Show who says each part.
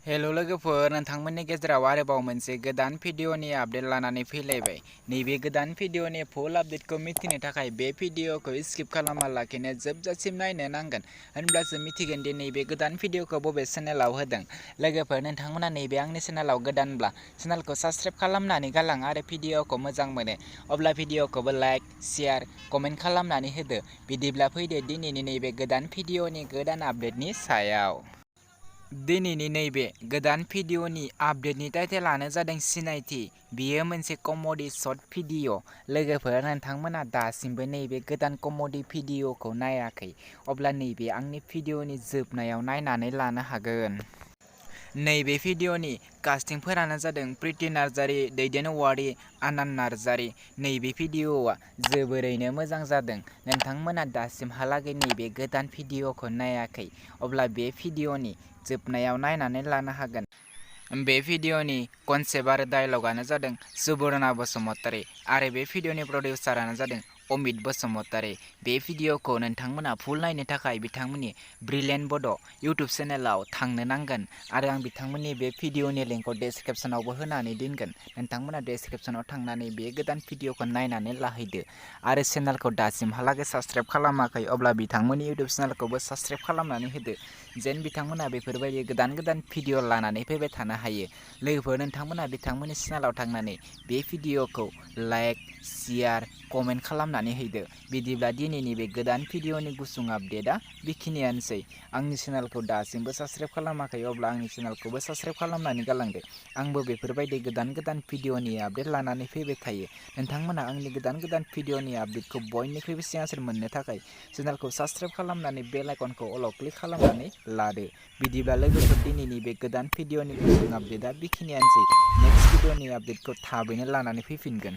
Speaker 1: हेल' लोगोफोर, नोंथांमोननि गेजेराव आरोबाव मोनसे गोदान भिडिअनि आपडेट लानानै फैलायबाय। नैबे गोदान भिडिअनि फुल आपडेटखौ मिथिनो थाखाय बे भिडिअखौ स्किप खालामालाखिनो जोबजासिम नायनो नांगोन, होनब्लासो मिथिगोन दि नैबे गोदान भिडिअखौ बबे चेनेलाव होदों। लोगोफोर, नोंथांमोना नैबे आंनि चेनेलाव गोदानब्ला चेनेलखौ साबस्क्राइब खालामनानै गालां आरो भिडिअखौ मोजां मोनो अब्ला भिडिअखौबो लाइक, शेयार, कमेन्ट खालामनानै होदो। बिदिब्ला फैदो दिनैनि नैबे गोदान भिडिअनि गोदान आपडेटनि सायाव। दिनैनि नैबे गोदान भिडिअनि आपडेटनि टाइटेलानो जादों सिनायथि। बेयो मोनसे कमेडि शर्ट भिडिअ। लोगोफोर, नोंथांमोना दासिमबो नैबे गोदान कमेडि भिडिअखौ नायाखै अब्ला नैबे आंनि भिडिअनि जोबनायाव नायनानै लानो हागोन। नैबे भिडिअनि कास्टिंफोरानो जादों प्रिति नार्जारी, दैदेनवारि आनन्द नार्जारी। नैबे भिडिअआ जोबोरैनो मोजां जादों। नोंथांमोना दासिमहालागै नैबे गोदान भिडिअखौ नायाखै अब्ला बे भिडिअनि जोबनायाव नायनानै लानो हागोन। बे भिडिअनि कनसेप्ट आरो डायलगानो जादों सुबर्णा बसुमतारी आरो बे भिडिअनि प्रडिउसारानो जादों अमित बसुमतारी। बे भिडिअखौ नोंथांमोना फुल नायनो थाखाय बिथांमोननि ब्रिलियेन्ट बड' इउटुब चेनेलाव थांनो नांगोन आरो आं बिथांमोननि बे भिडिअनि लिंकखौ डेसक्रिपसनावबो होनानै दोनगोन। नोंथांमोना डेसक्रिपसनाव थांनानै बे गोदान भिडिअखौ नायनानै लाहैदो आरो चेनेलखौ दासिमहालागै साबस्क्राइब खालामाखै अब्ला बिथांमोननि इउटुब चेनेलखौबो साबस्क्राइब खालामनानै होदो, जेन बिथांमोना बेफोरबायदि गोदान गोदान भिडिअ लानानै फैबाय थानो हायो। लोगोफोर, नोंथांमोना बिथांमोननि चेनेलाव थांनानै बे भिडिअखौ लाइक, शेयार, कमेन्ट खालामनानै हैदो। बिदिब्ला दिनैनि बे गोदान भिडिअनि गुसुं आपडेटआ बेखिनियानोसै। आंनि चेनेलखौ दासिमबो साबस्क्राइब खालामाखै अब्ला आंनि चेनेलखौबो साबस्क्राइब खालामनानै गालांदो। आंबो बेफोरबायदि गोदान गोदान भिडिअनि आपडेट लानानै फैबाय थायो। नोंथांमोना आंनि गोदान गोदान भिडिअनि आपडेटखौ बयनिख्रुइबो सिगांसिन मोननो थाखाय चेनेलखौ साबस्क्राइब खालामनानै बेल आइकनखौ अलाव क्लिक खालामनानै लादो। बिदिब्ला लोगोफोर, दिनैनि बे गोदान भिडिअनि गुसुं आपडेटआ बेखिनियानोसै। नेक्स्ट भिडिअनि आपडेटखौ थाबैनो लानानै फैफिनगोन।